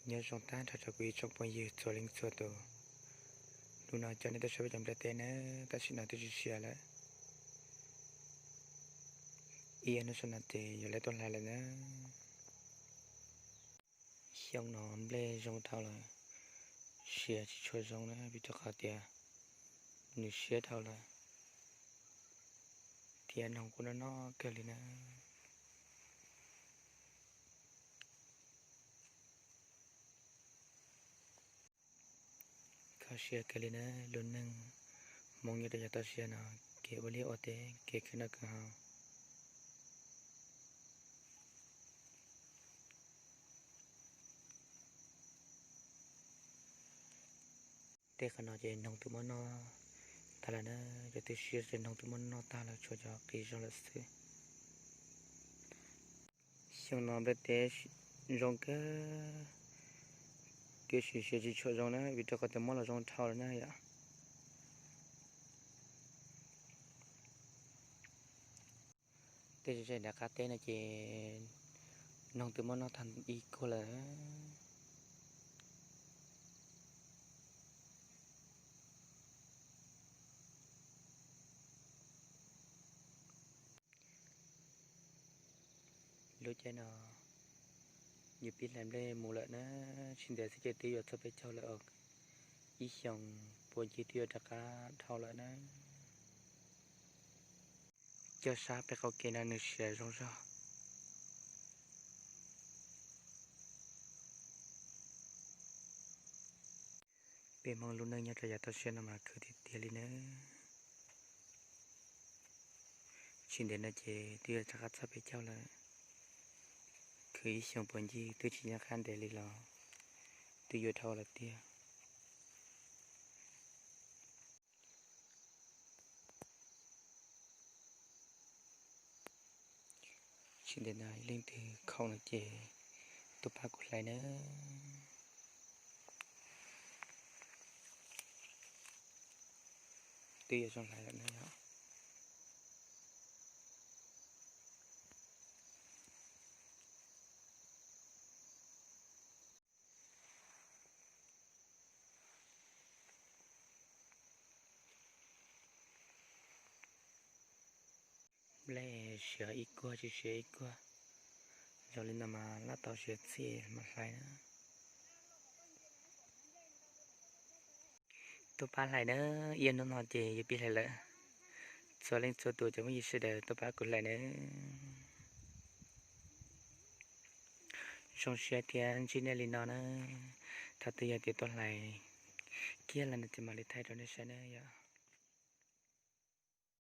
Nyob zoo tag nrho rau kuv ib tsoom phooj ywg txhua leej txhua tus. Hnub no coj nej tuaj saib peb cov nplej teb na, tam sim no twb tsis siav lawm. Ib hnub sab no ces yuav lawv tuaj hlais lawm na. Xyoo no nplej zoo dhau lawm, siav tsis tshua zoo na vim rau qhov tias nws siab dhau lawm thiab noog kuj noj noj kawg li na. Kho siab kawg li na, lub neej Hmoob nyob rau yav toj siab no, kev ua liaj ua teb, kev khwv noj khwv haus. Tej qhov no ces noog twb muab noj tag lawm na, cov twb siab ces noog twb muab noj tag lawm, tshuav cov qis zog lawm xwb. Xyoo no nplej teb zoo kawg, tiam sis siav tsis tshua zoo na vim rau qhov tias muab los zoo dhau lawm na yom. Tej zej nram qab teb no ces noog twb muab noj tag ib kuag lawm. Lub caij no yus pib hlais nplej mus lawm na, tsis ntev xwb ces twb yuav txog peb caug lawm os. Ib xyoos puas ncig twb yuav rov qab dhau lawm na. Coj sab peb qaum kev no nws siav zoo zog. Peb Hmoob lub neej nyob rau yav toj siab no mas khwv tiag tiag li na. Tsis ntev no ces twb yuav rov qab txog peb caug lawm. Khwv ib xyoos puas ncig twb tsis nyob qab ntev li los twb yuav dhau lawm tiag. Tsis ntev no leej twg khoom no ces tuaj pab kuv hlais na. Twb yuav zoo hlais lawm na yom. Nplej siav ib kuag tsis siav ib kuag, zoo li no mas laj tau siav txhij mam hlais na. Tuaj pab hlais na, ib hnub no ces yuav pib hlais lawm. Txhua leej txhua tus cov phooj ywg sawv daws tuaj pab kuv hlais na. Zoo siab thiab ntsib nej li no na. Thaum twg yog tias tuaj hlais kiag lawm no ces mam li thaij rau nej saib na yom.